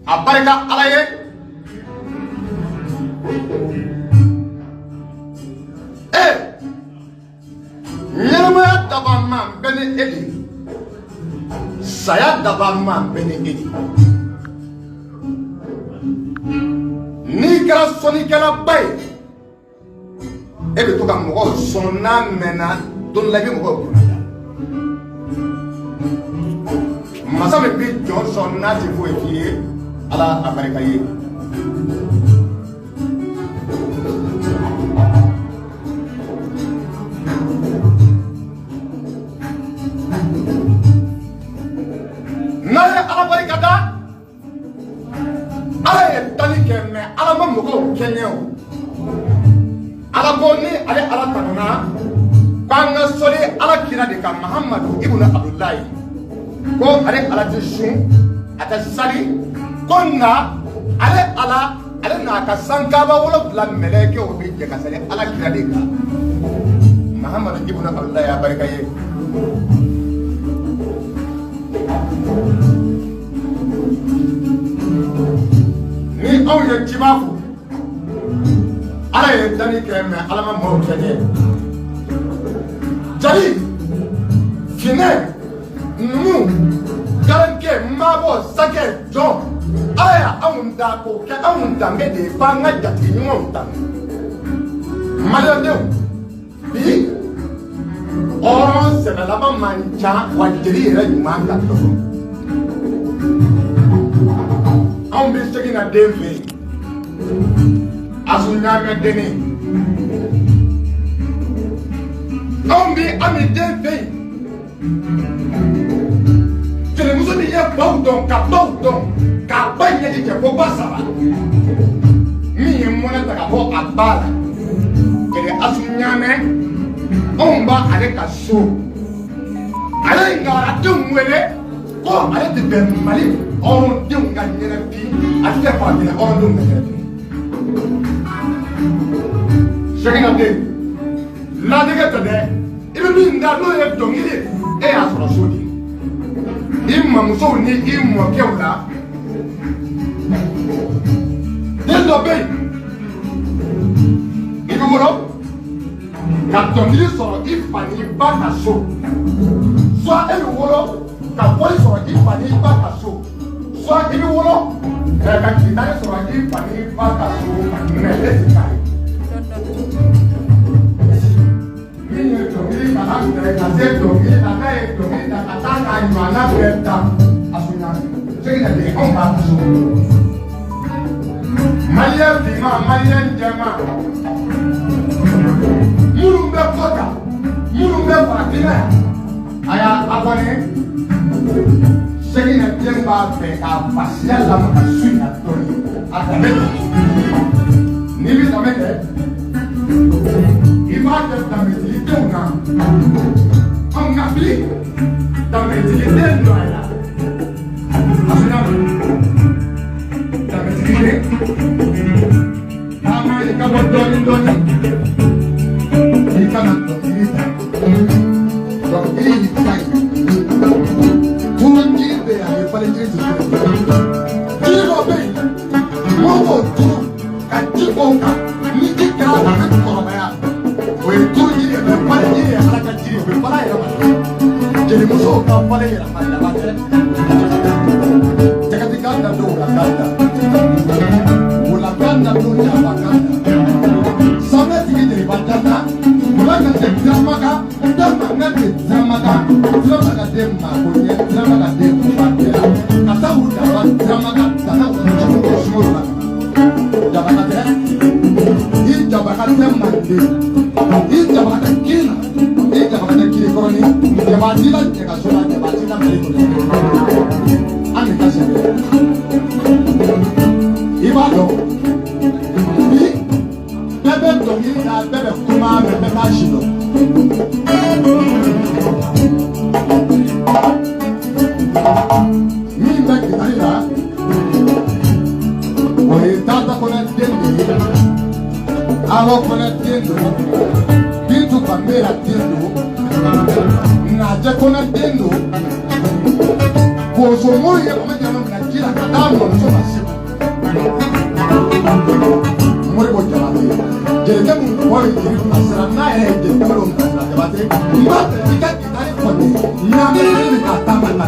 A barika Ala ye. Ee, ɲɛnamaya dabaa ma bɛ ni e de ye, saya dabaa ma bɛ ni e de ye. N'i kɛra sɔnnikɛlaba ye, e bɛ to ka mɔgɔw sɔn, n'a mɛnna don dɔ la, i bɛ mɔgɔw kunna da. Masa min bɛ jɔn sɔn n'a tɛ foyi k'i ye, Ala a barika ye. N'a ye Ala barika da, Ala ye danni kɛ, mɛ Ala ma mɔgɔw kɛɲɛ. O Ala ko ni ale Ala tanuna k'an ka sɔli Ala kira de kan, Mahamadu ibunu Abudulayi, ko ale Ala tɛ sun, a tɛ sali, ko nka ale Ala, ale n'a ka sankaba 7 mɛlɛkɛw bɛ jɛ ka sali Ala kira de kan, Mahamadu ibunu Abudulayi, a barika ye. Ni anw ye ciba fo, Ala ye danni kɛ, mɛ Ala ma maaw kɛɲɛ. Jali, finɛ, numu, garankɛ, maabɔ, sakɛ, jɔn, Ala y'a anw da k'o kɛ anw danbe de ye, f'an ka jatigi ɲumanw tanu. Maliyɛndenw, bi hɔrɔn sɛbɛlama man ca, wa jeli yɛrɛ ɲuman ka dɔgɔ. Anw bɛ segin na den fɛ yen, Asu ɲaamɛ denni. Anw bɛ Ami den fɛ yen, jelimuso min ye baw dɔn ka baw dɔn k'a ba ɲɛji cɛ ko ba saba, min ye mɔnɛ ta ka bɔ a ba la, jeli Asu ɲaamɛ. Anw b'a ale ka so, ale ye ŋaradenw wele ko ale tɛ bɛn Mali hɔrɔndenw ka ɲɛnafin, a tɛ farafinna hɔrɔndenw ka ɲɛnafin. Sɛgɛnna den ladege tɛ dɛ, i bɛ min da n'o ye dɔnkili ye, e y'a sɔrɔ so de i mamusow ni i mɔkɛw la. Den dɔ bɛ yen, i bɛ wolo ka dɔnkili sɔrɔ i fa ni ba ka so, soit e bɛ wolo ka fɔli sɔrɔ i fa ni ba ka so, soit i bɛ wolo ka gitari sɔrɔ i fa ni ba ka so, mɛ e ti k'a ye. Min ye dɔnkili kalan kɛ ka se dɔnkili la, n'a ye dɔnkili ta ka taa k'a ɲɔgɔnna bɛɛ da a sunya segi na den anw b'a ka so. Maliyɛn finman, maliyɛn jɛman, minnu bɛ kɔ kan, minnu bɛ farafinna yan, a y'a abonné. Segi na den b'a fɛ k'a fasiya lamaga su in na dɔɔni. A danbe tɛ, n'i bɛ danbe kɛ, i b'a kɛ danbetigi denw na. Anw ka bi danbetigi den dɔ a la, a sina danbetigi den taama, i ka bɔ dɔɔni dɔɔni, i kana dɔnkili ta. Dɔnkili y'i ta ye, turu jiri bɛ yen, ani falen jiri tɛ kelen ye. Jiri dɔ bɛ yen, mɔgɔw b'o turu ka ji k'o kan, ni ji kɛra a bɛ kɔrɔbaya, o ye turu jiri ye. Mɛ falen jiri ye Ala ka jiri ye, o bɛ falen a yɛrɛ ma. Jelimusow ka falen yɛrɛ ma, daba tɛ. Jagati kan da don, wula kan da, wula kan da don, jaba kan da. Sanfɛ tigi jeliba danda, wula kan tɛ Tiramaka, dama kan tɛ Tiramaka, Tiramaka den maa ko ɲɛ, Tiramaka den ba bɛɛ la ka taa u daba Tiramaka dana u cogo sumaworo la. Jabaka tɛ, i jabaka tɛ Manden, i jabaka tɛ kin na, i jabaka tɛ Kirikɔrɔni, jaba t'i la Jɛkaso la, jaba t'i la Mali kɔnɔ. An de ka sɛbɛn, i b'a dɔn bi bɛɛ bɛ dɔnkili da, bɛɛ bɛ kuma, mɛ bɛɛ t'a si dɔn. Min bɛ gitari la, o ye Tata Kɔnɛ den de ye, Awɔ Kɔnɛ den don, Bintu Banbera den don, Najɛ Kɔnɛ den don, Bosomori ye kɔmɛ jama minɛ. ji la ka taa mɔmuso ma Segu. Moribo Jabate, jelikɛ min kɔ ye jeli bilasira, n'a yɛrɛ ye jeli kamalenw bilasira. Jabate, n b'a fɛ i ka gitari kɔni n'an bɛ kelen min k'a taa Mali la.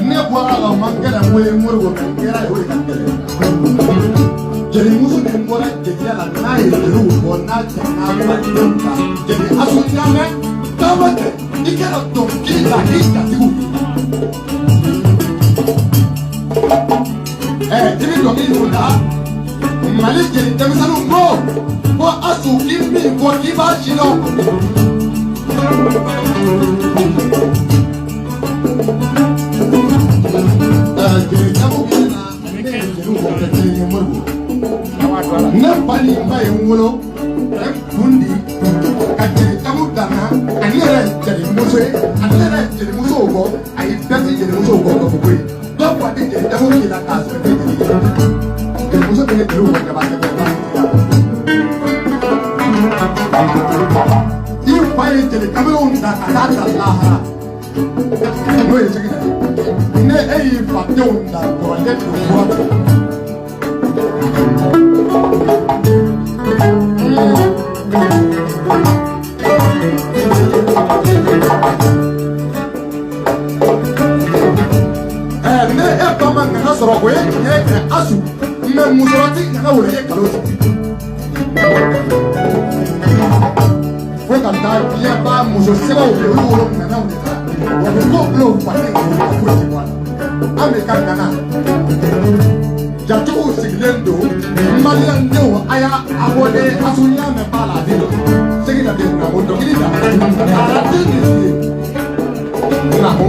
Ne bɔra la, man gɛlɛn ko ye Moribo, mɛ n kɛra ye, o de ka gɛlɛn. Jelimuso min bɔra jeliya la, n'a ye jeliw bɔ, n'a cɛ n'a ba denw ta, jeli asu ɲamɛ taama kɛ, i kɛra dɔnkili la k'i jatigiw. I bɛ dɔnkili ninnu da Mali jeli denmisɛnninw ko ko Asu k'i min fɔ k'i b'a si dɔn. Jeli jamu bɛ na, ne ye jeliw bɔ kɛ kelen ye. Moribo, ne fa ni n ba ye n wolo ka n kun di ka jeli jamu dan na, ani yɛrɛ ye jelimuso ye, ani yɛrɛ ye jelimusow bɔ. A ye bɛɛ ti jelimusow bɔ ka fɔ ko ye dɔw ko a tɛ jeli jamu k'i la k'a sɔrɔ i tɛ jeli ye. Jelimuso tɛ jeliw bɔ jaba tɛ bɔ i fa ye jeli kamalenw ta ka taa ta lahara, n'o ye sigi ne e y'i fa denw da kɔrɔlen don fura. Ne e ba ma ŋana sɔrɔ, o ye tiɲɛ kɛ Asu, mɛ musɔrɔti ŋana wolo ye nkalon tigɛ fo ka taa diɲɛ ba muso sɛbɛw bɛ olu wolo ŋanaw de la, wa bɛ ko bila u faden k'o foyi ti bɔ a la. An bɛ ka ŋana jatigiw sigilen don. Maliyɛn denw, a y'a abonné. Asu ɲa mɛn b'a la, a den segi na den na o dɔnkili da a den de ye na ko.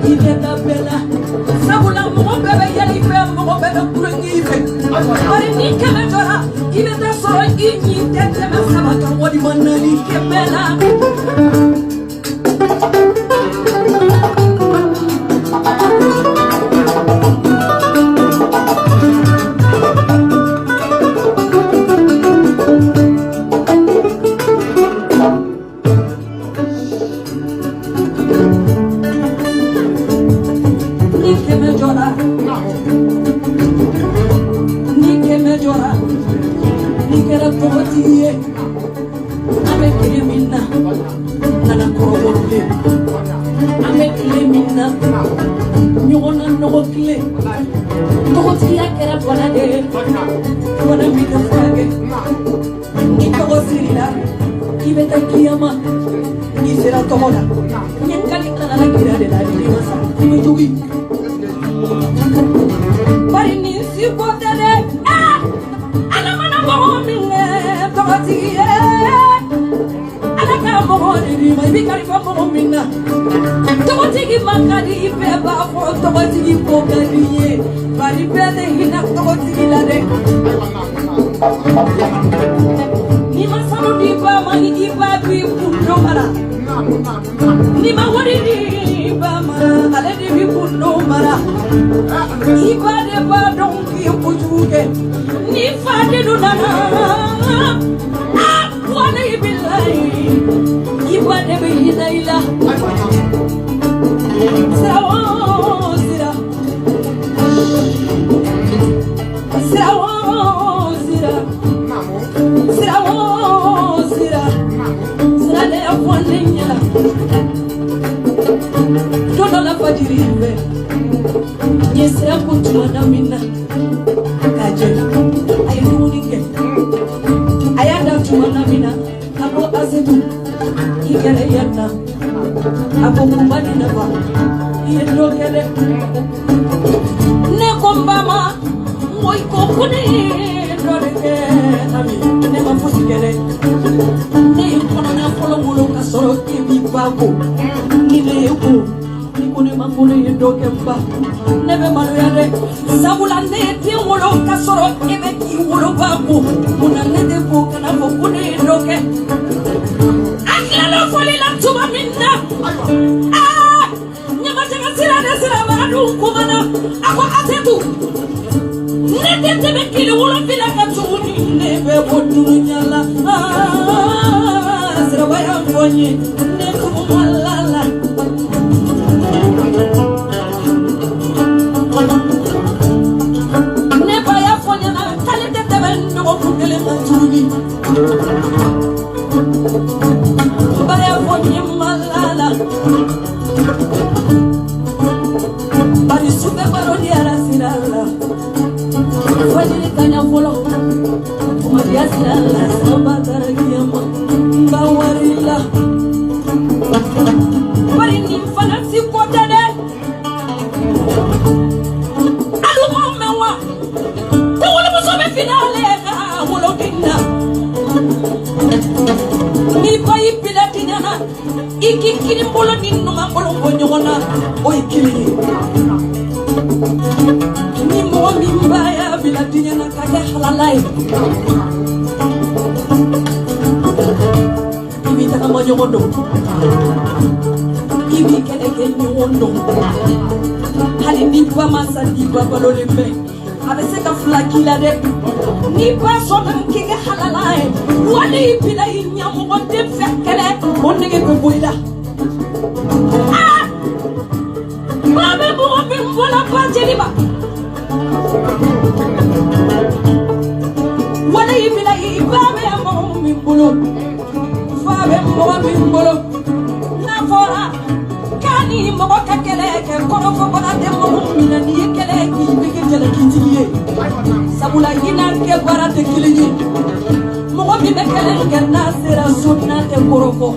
I tɛ taa bɛɛ la sabula mɔgɔ bɛɛ bɛ yɛlɛ i fɛ mɔgɔ bɛɛ bɛ kulonkɛ i fɛ. I bɛ taa sɔrɔ i ɲi tɛ tɛmɛ 3 kan walima 4 kɛmɛ la. Ni kɛmɛ jɔra, ni kɛmɛ jɔra, ni kɛra tɔgɔtigi ye, an bɛ tile min na, nana kɔrɔbɔ bilen. An bɛ tile min na, ɲɔgɔn na nɔgɔ tile. Tɔgɔtigiya kɛra bana de ye, bana min tɛ furakɛ. Ni tɔgɔ sirila, i bɛ taa kiyama. N'i sera tɔgɔ la, ɲininkali kan ka kira de la, n'i ma sa, i bɛ jogin. Bari nin si ko tɛ dɛ, Ala mana mɔgɔ min kɛ tɔgɔtigi ye, Ala ka mɔgɔ de d'i ma, i bɛ kalifa mɔgɔ min na. Tɔgɔtigi man ka di, i bɛɛ b'a fɔ tɔgɔtigi ko ka di i ye, bari bɛɛ tɛ hinɛ tɔgɔtigi la dɛ. N'i ma sanu di ba ma, i ba b'i kundo mara. N'i ma wari di ba ma, ale de b'i kundo mara. I ba de b'a dɔn k'i ye kojugu kɛ. Ni fa de dun nana, walayi bilayi, i ba de bɛ hinɛ i la. Sira o sira, sira o sira, sira o sira, sira de y'a fɔ ne ɲɛna. Don dɔ la fajiri fɛ, n ye sira ko tuma na min na k'a jɛ, a ye dumuni kɛ. A y'a da tuma na min na, a ko Asetu, i kɛra yan na. A ko kunba ni nafa, i ye dɔ kɛ dɛ. Ne ko n ba ma, n ko i ko ko ne ye dɔ de kɛ Ami, ne ma fosi kɛ dɛ. Ne ye kɔnɔna fɔlɔ wolo ka sɔrɔ e b'i ba ko. Ni ne ye ko, ni ko ne ma ko ne ye dɔ kɛ n ba, ne bɛ maloya dɛ. Sabula ne ye den wolo ka sɔrɔ e bɛ k'i woloba ko. Munna ne tɛ ko kana fɔ ko ne ye dɔ kɛ. A tilala fɔli la tuma min na, ɲamakala sira de siraba dun kumana. A ko Asetu, ne tɛ tɛmɛ kile 7 kan tuguni, ne bɛ bɔ dunuya la. Siraba y'a fɔ n ye, ne tun ma la la. Ne ba y'a fɔ n ɲɛna k'ale tɛ tɛmɛ dɔgɔkun 1 kan tuguni. N ba y'a fɔ n ye, n ma la la. Bari sufɛ baro diyara sira la. Fajiri kaɲa fɔlɔ, kuma diya sira la, siraba taara kiyama, n ba wari la. Bari nin fana si ko tɛ dɛ. Alu m'o mɛn wa? Ko wolomuso bɛ fini ale ka woloden na. N'i ba y'i bila diɲɛ na, i k'i kini bolo ni numan bolo bɔ ɲɔgɔn na, o ye kelen ye. Ni mɔgɔ min ba y'a bila diɲɛ na ka kɛ halala ye, i b'i tagama ɲɔgɔn dɔn, i b'i kɛlɛ kɛ ɲɔgɔn dɔn. Hali ni ba ma sa, n'i ba balolen bɛ, a bɛ se ka fila k'i la dɛ. Ni ba sɔnna k'i kɛ halala ye, wali i bila i ɲɛmɔgɔ den fɛ kɛlɛ, o nege bɛ bɔ i la. Ba bɛ mɔgɔ min bɔla ba jeliba, wali i bila i ba bɛ mɔgɔ min bolo, fa bɛ mɔgɔ min bolo. N'a fɔra k'a ni mɔgɔ ka kɛlɛ kɛ, kɔrɔfɔbaga tɛ mɔgɔ min na, n'i ye kɛlɛ k'i bɛ kɛ jalakitigi ye. Sabula i n'a kɛ baara tɛ kelen ye. Mɔgɔ min bɛ kɛlɛ kɛ n'a sera so n'a tɛ kɔrɔfɔ,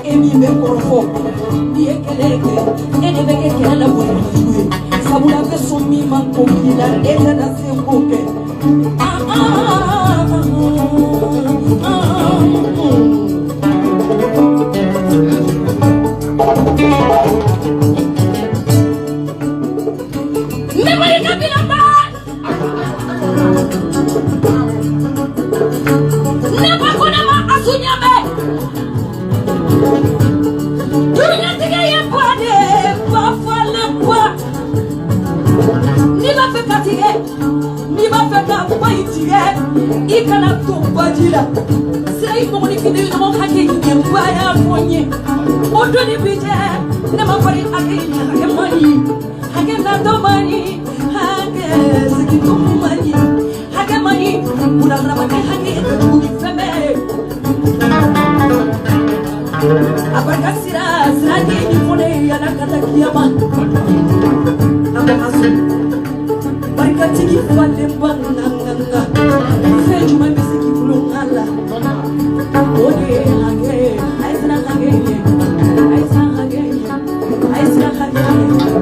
e min bɛ kɔrɔfɔ, n'i ye kɛlɛ kɛ, e de bɛ kɛ kɛlɛ la bolibaga ye. Sabula bɛ sɔn min ma ko k'i la, e tɛna se k'o kɛ. Ne ma i ka bila ba. b'a fɛ ka ba in tigɛ, i kana to baji la. Sira i mɔgɔninfin de ɲɔgɔn hakɛ ɲɛ, n ba y'a fɔ n ye. O don ni bi cɛ, ne ma fari hakɛ ɲɛ, hakɛ man ɲi, hakɛ natɔ man ɲi, hakɛ segintɔ man ɲi, hakɛ man ɲi, bunadamaden hakɛ ka jugu ni fɛn bɛɛ ye. A barika sira sira den ni fɔ ne ye yala ka taa kiyama. A ko ka so barikatigi falen ba ŋaŋaŋa, fɛn jumɛn bɛ se k'i bolo ŋa la? O de ye hakɛ ye. A ye siran hakɛ ɲɛ, a ye siran hakɛ ɲɛ, a ye siran hakɛ ɲɛ.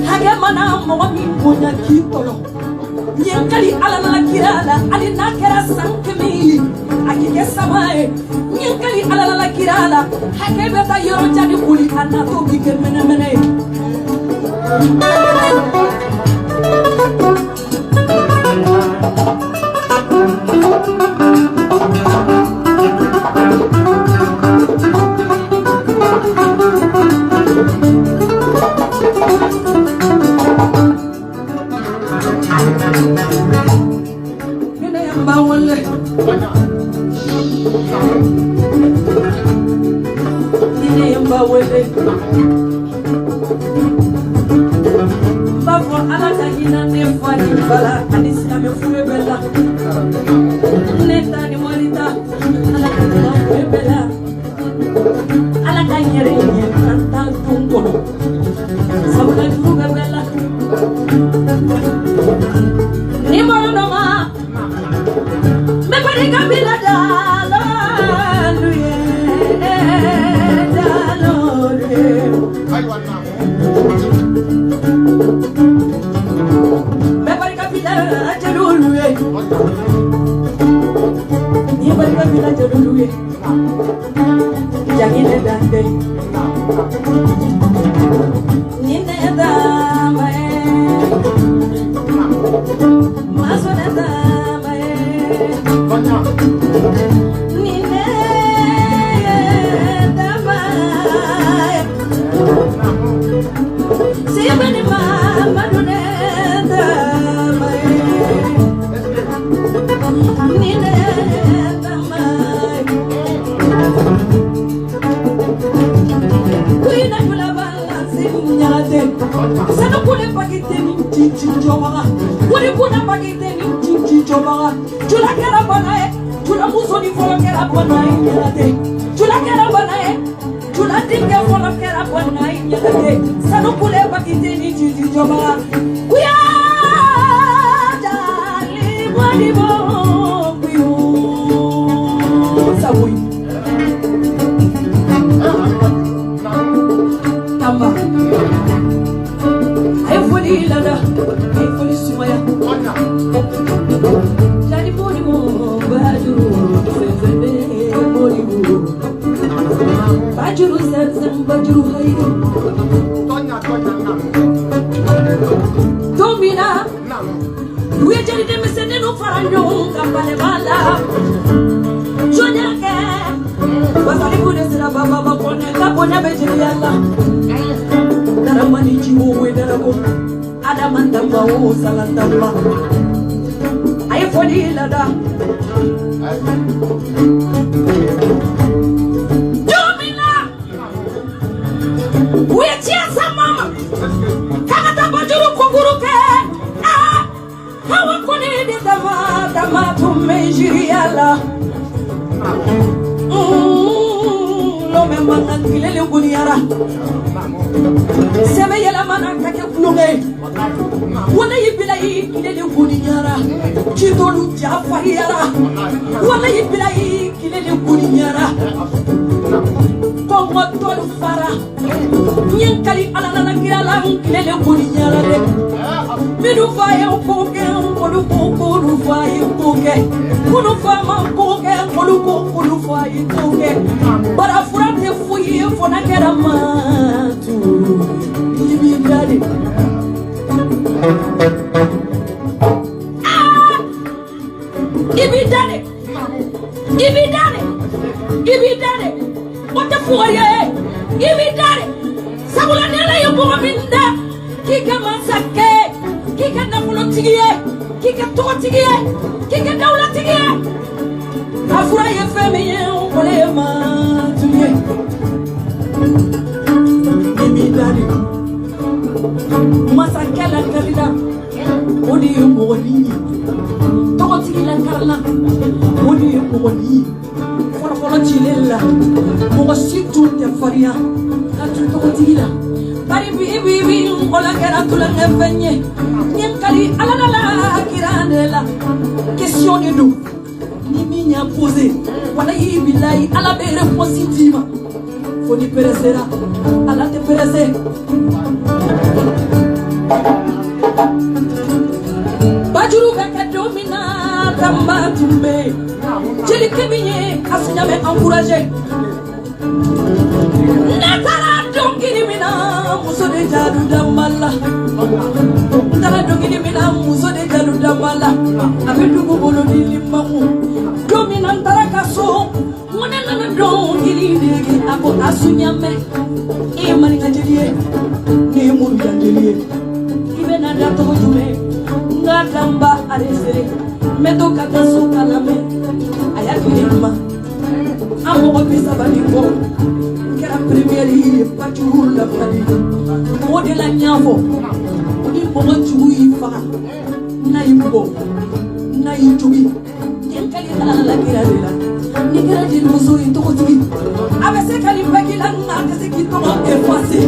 Hakɛ mana mɔgɔ min bonya k'i tɔlɔ, n ye n kali Ala la, kira la, hali n'a kɛra san 100 ye, a k'i kɛ sama ye. N ye n kali Ala la, kira la, hakɛ bɛ taa yɔrɔ jan ni boli, a natɔ b'i kɛ mɛnɛmɛnɛ ye. Ne ye n ba wele, ni ne ye n ba wele, n b'a fɔ Ala ka hinɛ ne fa ni ba la ani silamɛ fure bɛɛ la. Ne ta ni wari ta, Ala ka hinɛ fure bɛɛ la. Ala ka n yɛrɛ ɲɛ kan tan dun kɔnɔ, sabula juru bɛ bɛɛ la. Ni malo dɔ ma, n bɛ barika bila dalalu ye, dalalu ye. Ayiwa, naamu. N bɛ barika bila jeliw ye, ni barika bila jeliw ye, jagi ne dante ni ne dama ye, maso ne dama ye. Tɔɲa. Ni ne dama ye, sibani Mamadu ne dama ye, ni ne dama ye. Kuina jula balansi nyate. Sanu kule bagite ni chichi jobaga. Wuri kuna bagite ni chichi jobaga. Jula kɛra bana ye, jula muso ni fɔlɔ kɛra bana ye ɲɛnate. Jula kɛra bana ye, jula denkɛ fɔlɔ kɛra bana ye ɲɛnate. Sanu kule bagite ni chichi jobaga. Kuya jali wali bo kuyo sabuyi. Tamba. A ye foli lada, a ye foli sumaya. Tɔɲa. Jali bolibo, bajuru, sɛnsɛn bolibo. Bajuru sɛnsɛn, bajuru hayiru. Tɔɲa, tɔɲa, naamu. Don min na, Naamu. u ye jeli denmisɛnninw fara ɲɔgɔn kan balema la. Jɔnya kɛ, wasalibu de sira bababa kɔnɛ ka bonya bɛ jeliya la. Daramani jiwo we darako, Adama danba o salandamba. A ye foli lada. Don min na, u ye tiɲɛ sama ma k'a ka taa bajuru kunkuru kɛ. Aa, Hawa Kone de dama dama tun bɛ jiriya la. Lɔmɛ mankan tilelen guniyara. Sɛbɛ yɛlɛmana ka kɛ kulonkɛ ye. Walayi bilayi tilelen guniyara. Jitolu ja fariyara. Walayi bilayi tilelen guniyara. Kɔngɔtɔlu fara. N ye n kali Ala la kira la, n tilelen guniyara dɛ. Minnu fa ye ko kɛ, olu ko k'olu fa ye ko kɛ. Minnu fa ma ko kɛ, olu ko k'olu fa ye ko kɛ. Barafura tɛ foyi ye fo n'a kɛra matu. I b'i da de. Aa! I b'i da de. I b'i da de. I b'i da de. O tɛ fugariya ye. I b'i da de. Sabula ni Ala ye mɔgɔ min da k'i kɛ masakɛ ye, k'i kɛ nafolotigi ye, K'i kɛ tɔgɔtigi ye, k'i kɛ dawulatigi ye. A fura ye fɛn min ye, o de ye maa ye. Ni m'i da de masakɛ lakalila, o de ye mɔgɔnin ye. Tɔgɔtigi lakalila, o de ye mɔgɔnin ye. Fɔlɔfɔlɔ cilen la, mɔgɔ si tun tɛ farinya ka tun tɔgɔtigi la. Bari bi bi bi, o la kɛra tulonkɛ fɛn ye. N ye n kali Ala la, kira de la. Question de don, ni min y'a posé, walayi bilayi, Ala bɛ réponse d'i ma. Fo ni pressera, Ala tɛ pressé. Bajuru bɛ kɛ don min na, Tanba tun bɛ yen. Jelikɛ min ye Asuɲamɛ encouragé, ne taara dɔnkili min na, muso de jadu danba la. N taara dɔnkili min na, muso de jadu danba la. A bɛ dugu bolo ni limamu. Don min na n taara ka so, n ko ne nana dɔnkili dege. A ko Asuɲamɛ, e ye maninka jeli ye, ne ye murujan jeli ye, i bɛ na da tɔgɔ jumɛn? N ka danba ale sere, n bɛ to ka taa so ka lamɛn. A y'a di ne ma. An mɔgɔ 30 ni kɔ, n kɛra première ye Bajuru la Mali. O de la n y'a fɔ ni mɔgɔ jugu y'i faga, n'a y'i bugɔ, n'a y'i jogin, n ye n kali Ala la, kira de la, n'i kɛra jelimuso ye, tɔgɔtigi, a bɛ se ka nin bɛɛ k'i la, nka a tɛ se k'i tɔgɔ effacer.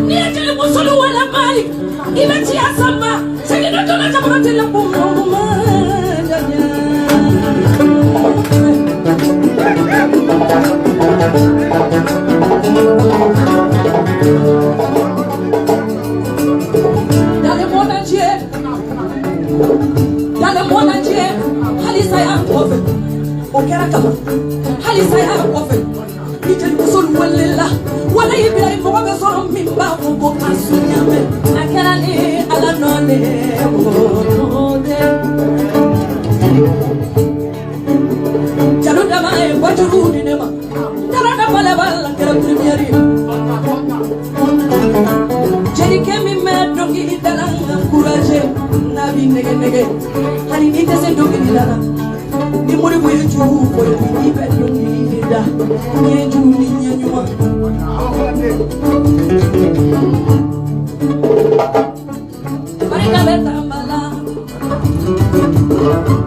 N'i ye jelimuso wala Mali, i bɛ ci a sanba segin dɔ la jamana tɛ la ko. Dans le monde entier, dans le monde entier, hali saya kɔfɛ, o kɛra kaban. Hali saya kɔfɛ, ni jelimuso welela, wala i bila mɔgɔ bɛ sɔrɔ min b'a fɔ ko Asuɲamɛ. A kɛra ni Ala nɔ de o de. Jalo dama ye bajuru di ne ma, n taara da balaba la, n kɛra première ye. Jelikɛ min bɛ dɔnkili da la, n encouragé, n'a b'i nɛgɛ nɛgɛ, hali n'i tɛ se dɔnkili da la, ni moribo ye juru fɔ i bɛ dɔnkili de da, ɲɛ juru ni ɲɛ ɲuman. Barika bɛ tamba la.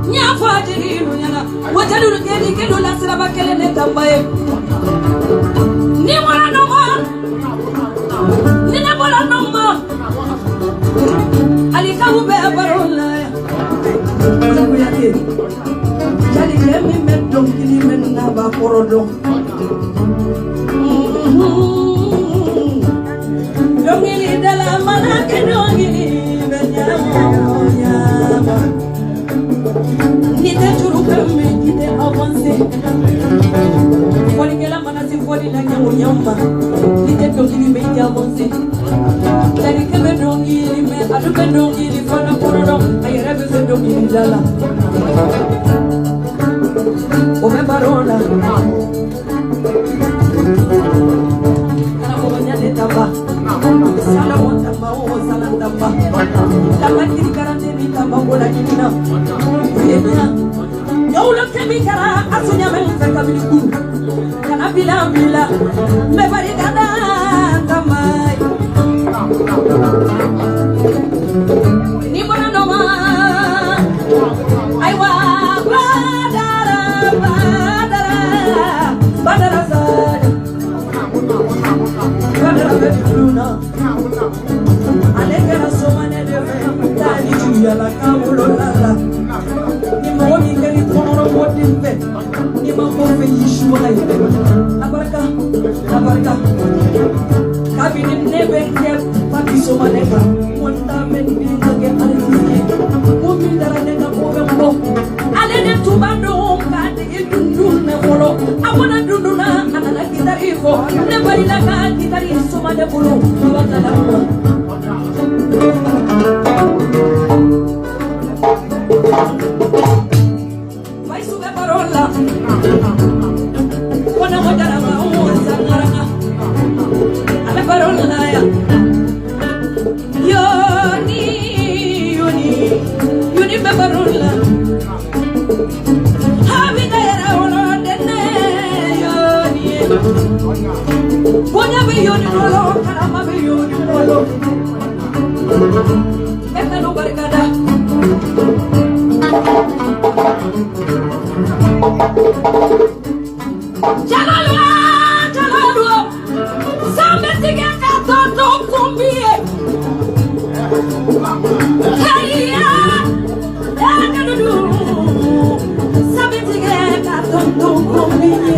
N y'a fɔ a jeliw ɲɛna, wa jeliw jelikɛ dɔ la siraba kelen de tamba ye. Ni bɔra dɔ ma, ni ne bɔra dɔ ma, alikaw bɛ baro la yan. Kuyate, jelikɛ min bɛ dɔnkili mɛn n'a b'a kɔrɔ dɔn. Dɔnkili dala mana kɛ dɔnkili bɛ ɲama o ɲama. N'i tɛ juru kan mɛn, i tɛ avancer. Fɔlikɛla mana se fɔli la ɲɛ o ɲama, n'i tɛ dɔnkili mɛn, i tɛ avancer. Jelikɛ bɛ dɔnkili mɛn, a dun bɛ dɔnkili fana kɔrɔ dɔn, a yɛrɛ bɛ se dɔnkili da la. O bɛ baro la. Karamɔgɔ ɲa de tamba. Salomon tamba o salam tamba. Tamba kiri karante ni tamba ko la ɲinina. U ye ɲina. Yawula kɛ min kɛra Asuɲamɛ fɛ kabini kuru. Kana bila bila. N bɛ barika da tamba ye. Ni bɔra dɔ ma, ayiwa, badara badara badara sari. Badara bɛ dunu na. Ale kɛra somanɛ de fɛ, taa ni juguyala k'a bolo la la. Ni mɔgɔ min kɛra i kɔnɔrɔbɔ den fɛ, n'i ma ko fɛ y'i subaga ye. A barika, a barika. Kabini ne bɛ kɛ papi somanɛ kan, n ko n t'a mɛn den ka kɛ artiste ye. Ko min dara ne kan, ko bɛ n bɔ. Ale de tun b'a dɔn k'a dege dundun na fɔlɔ. A bɔra dundun na, a nana gitari fɔ. Ne balila ka gitari somanɛ bolo, baba kala ma. Bayisu bɛ baro la. Ko ne ko jarama o sangaranga. A bɛ baro la yan. Yo ni Yuni bɛ baro la. Habi ka yɛrɛ wolo dɛnɛ yoni ye. Bonya bɛ yoni bolo, karama bɛ yoni bolo. Bɛɛ kanu barika da. Jalaluwa, jalaluwa. San bɛ tigɛ ka tɔ to kun bi ye. Hɛriya, ɛɛdudu. San bɛ tigɛ ka tɔ to kun bi ye.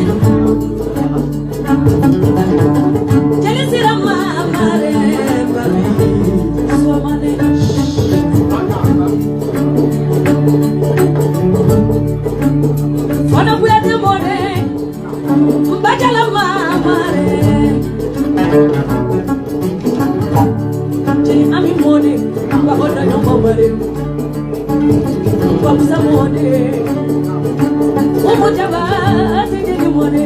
Jeli sira ma mare babi, sɔmane. Fana kuyate mɔne, Bajala mamare. Jeli ami mɔne, Bakoda nyɔmɔ mare. Bamusa mɔne, Umu jaba ati jeli mɔne.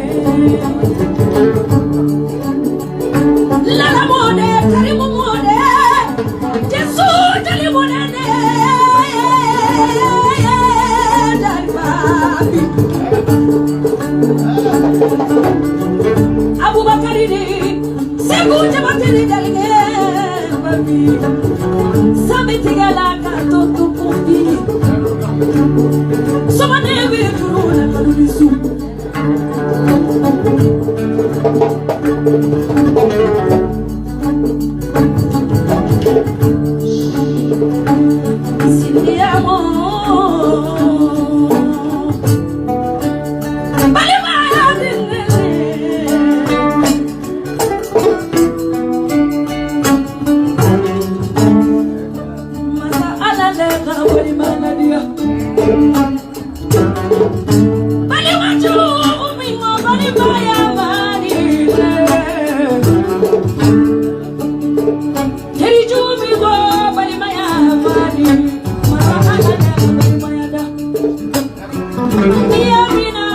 Lala mɔne, Karimu mɔne, Jesu jeli mɔne ne. Dari babi. Abubakari ni Segu Jabatiri jalikɛ babi. San bɛ tigɛ la ka to to kun bi. Sɔmɔne bɛ turu la kalo ni su. Sindiyamo. Balimaya dinle. Masa ala le ka walima ladiya. Balima jugu min ko balimaya mani le. Teri jugu min ko balimaya mani. Masa ala le ka balimaya da. Iyamina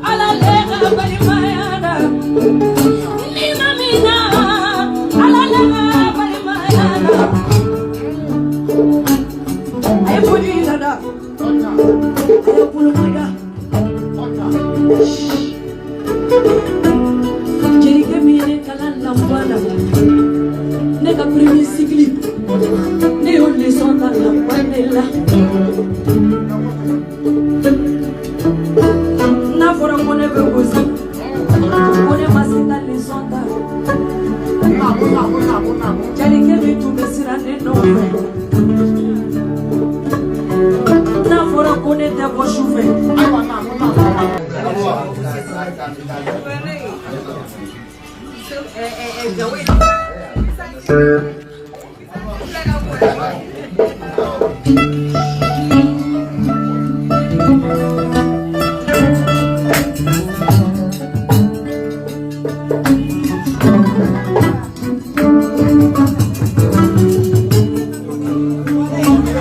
ala le ka balimaya da. Ni ma mina ala le ka balimaya da. A ye foli lada. A ye bolokoda. Jelikɛ min ye ne kalan lanba la, ne ka premier cycle, ne y'o leçon ta lanba de la. N'a fɔra ko ne bɛ gosi, ko ne ma se ka leçon ta. Jelikɛ min tun bɛ siran ne nɔfɛ. N'a fɔra ko ne tɛ bɔ su fɛ.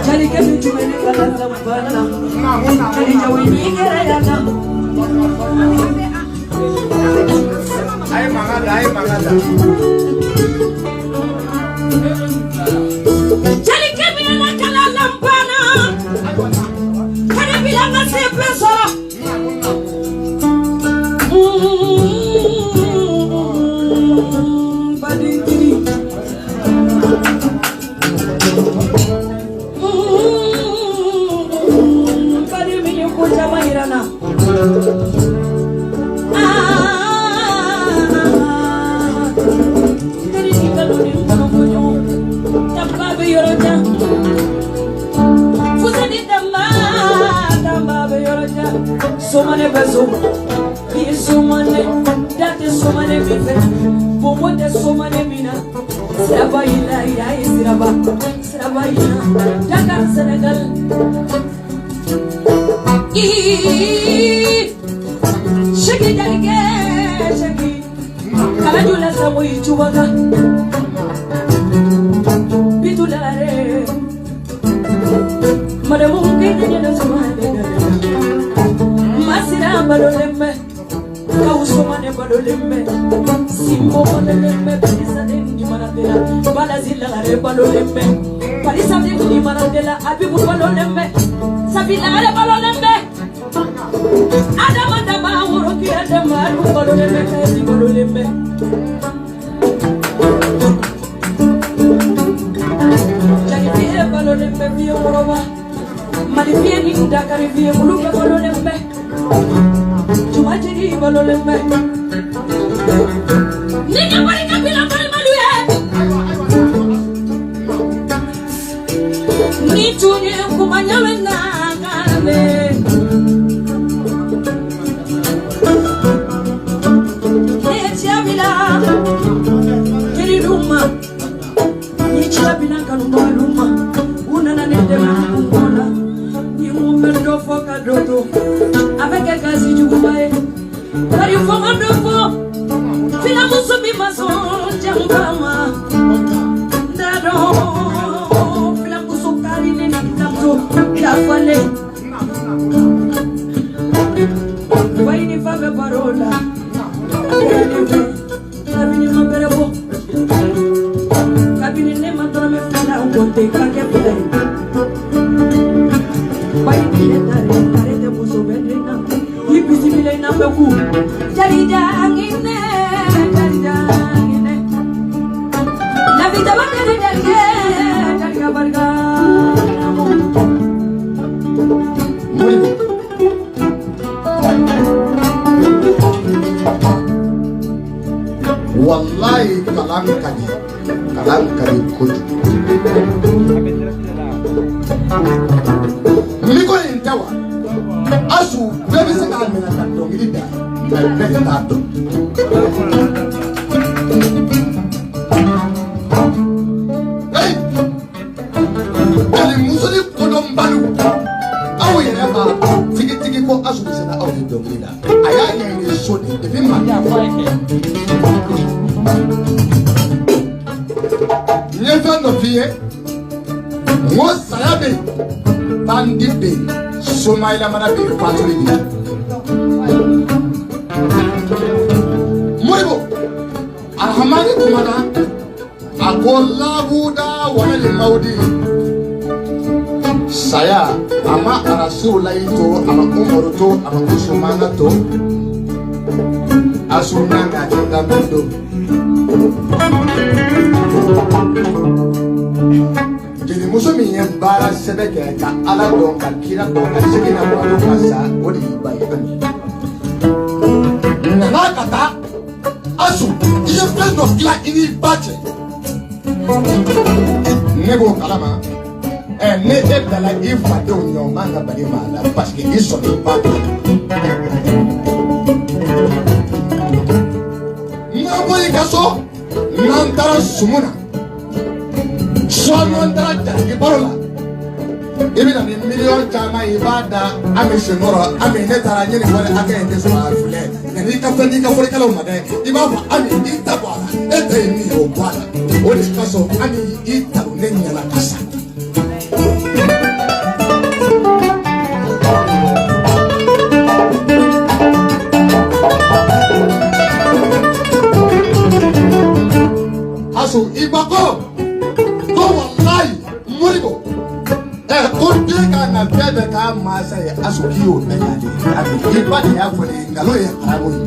Jelikɛ min tun bɛ ne kalan lanba la. Jeli Jawo n'i kɛra yan na. A ye mankan da, a ye mankan da. Jelikɛ min ye ne kalan lanba la. Ka ne bila n ka CP sɔrɔ. Badintigi. Badi min ye ko caman yira n na. Teri ni kalo ni kɔnɔfɔ ɲɔgɔn. Danba bɛ yɔrɔ jan. Fuseni danba, danba bɛ yɔrɔ jan. Sɔmɔne bɛ so. Ni sɔmɔne, da tɛ sɔmɔne min fɛ. Bonbon tɛ sɔmɔne min na. Siraba yi la, ya ye siraba. Siraba yi la, Dakar Senegal. Ii, Seki jalikɛ, seki. Kalaju la sango yi cubaka. Bitulare. Madamu kete ɲɛna suma de Masira balolen bɛ. Kawuso mane balolen bɛ. Simbo balolen bɛ. Palisa den ni mana tera. Balazi lagare balolen bɛ. Palisa den ni mana la Abibu balolen bɛ Safi Lagare balolen bɛ Adama Daba Worokiya Dɛnba balolen bɛ Kayati balolen bɛ. Jalifiye balolen bɛ fiye kɔrɔba Malifiye ni Dakari fiye olu bɛɛ balolen bɛ Jumajigi balolen bɛ. Ni ka barika bila balimalu ye. Ni tun ye kuma ɲamɛ na kan mɛn. Ne ye ciya bila teriw ma, n ye ciya bila kanubagaw ma, u nana ne dɛmɛ kungo la. Ni n ko n bɛ dɔ fɔ ka dɔ to, a bɛ kɛ kasi juguba ye. Bari fo n ka dɔ fɔ, filamuso min ma sɔn janfa ma, n t'a dɔn filamuso karilen ni filamuso dafalen. Fa ni fa bɛ baro la, a kɛra ne fɛ kabini ma bɛrɛ bɔ, kabini ne ma dɔrɔmɛ fila compter ka kɛ fila ye. Bayi ni ne tare tare tɛ muso bɛ den na, i bisimila i na bɛ ku. Jalija nginɛ, jalija nginɛ, lafi jaba kɛnɛ jalikɛ, jalika barika. Moribo. Wallahi kalan ka di, kalan ka di kojugu. Miko in tɛ wa? Asu bɛɛ bɛ se k'a minɛ ka dɔnkili da, mais bɛɛ de t'a dɔn. Hey! Jelimuso ni kodɔnbaliw, aw yɛrɛ b'a dɔn tigitigi ko Asu bɛ se ka aw ye dɔnkili da. A y'a ɲɛɲini so de depuis Mali. N ye fɛn dɔ f'i ye, n ko saya bɛ yen, bandi bɛ yen, somayɛlɛmana bɛ yen, fatuli bɛ yen. Moribo, Arahamani kumana, a ko labuda walali mawudi. Saya, a ma Arasulayi to, a ma Umaru to, a ma Usumana to. Asu n'a ka danbe don. Jelimuso min ye baara sɛbɛ kɛ ka Ala dɔn ka kira dɔn ka segin na bɔ ka sa, o de y'i ba ye Ami. Nana ka taa Asu, i ye fɛn dɔ dilan i n'i ba cɛ. Ne b'o kalama. Ɛ ne e bilala i fadenw ɲɛ, o man ka bali maa la parce que i sɔnna i ba ta. N'an bɔ i ka so, n'an taara sumu na, sɔ n'an taara jalaki baro la, i bɛ na ni miliyɔn caman ye, i b'a da Ami senkɔrɔ. Ami, ne taara n ye nin wari hakɛ in de sɔrɔ, a filɛ nka n'i ka fɛn n'i ka fɔlikɛlaw ma dɛ, i b'a fɔ Ami i ta bɔ a la, e ta ye min ye o bɔ a la. O de kosɔn Ami i ta ne ɲɛna ka sa. Asu i ba ko ko walayi Moribo ɛ ko den ka na fɛn bɛɛ k'a mansa ye, Asu k'i y'o bɛɛ k'ale ye. Ami i ba de y'a fɔ ne ye, nkalon ye haramu ye.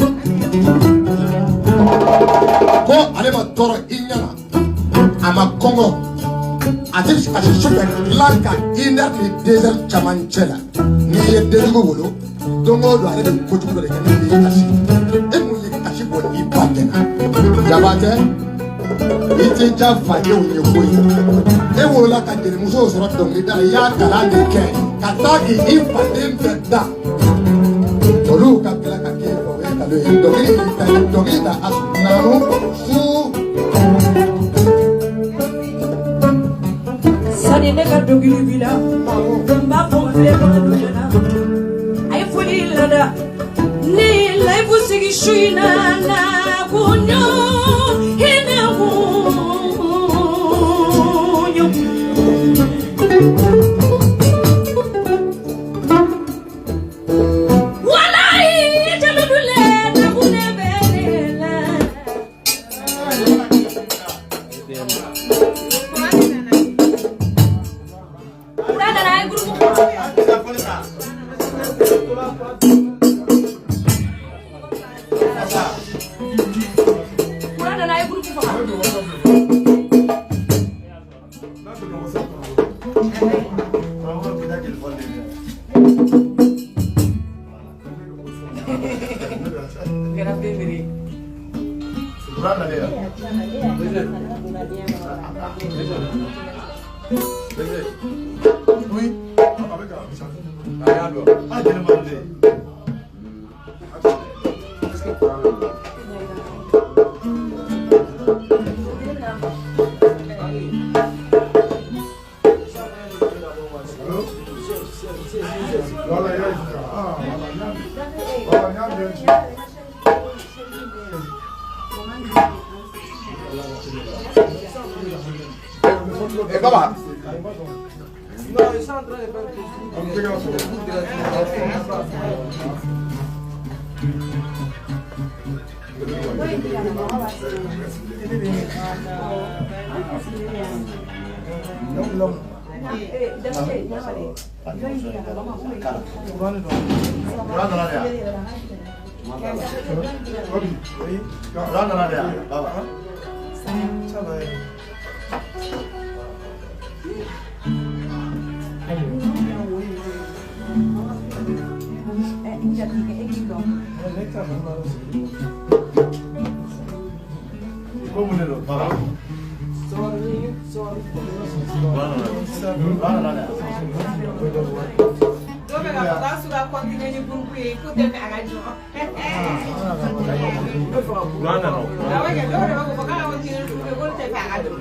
Ko ale ma tɔɔrɔ i ɲɛna, a ma kɔngɔ, a tɛ kasi sufɛ dilan ka une heure ni deux heures camancɛ la. N'i ye denjugu wolo, don o don ale bɛ kojugu dɔ de kɛ min b'i kasi. E mun ye kasi bɔ i ba gɛnna? Jabatɛ, i tɛ ja fadenw ye koyi. E wolola ka jelimuso sɔrɔ dɔnkilida la, i y'a kalan de kɛ ka taa k'i faden bɛɛ da. Olu ka tila ka k'e fɛ, o ye nkalon ye. Dɔnkili y'i ta ye, dɔnkili da a naanu su. Sani ne ka dɔnkili bila, n b'a fɔ n filɛbaga dɔ ɲɛna, a ye foli lada. Ne ye layifu sigi su in na na kunɲɔ hinɛ kunɲɔ. Walayi jalo dule na kunne bɛ ne la. A ye groupe faga. Kuran nana, a ye groupe faga. Kɛra bébé. Oui. Et comment? Non, ils sont en train de faire. Dɔw bɛ ka fɔ k'a su ka continuer ni groupe ye k'u tɛ fɛ a ka jɔ. Awɔ kɛ, dɔw de b'a fɔ k'a ka continuer ni groupe ye k'olu tɛ fɛ a ka jɔ.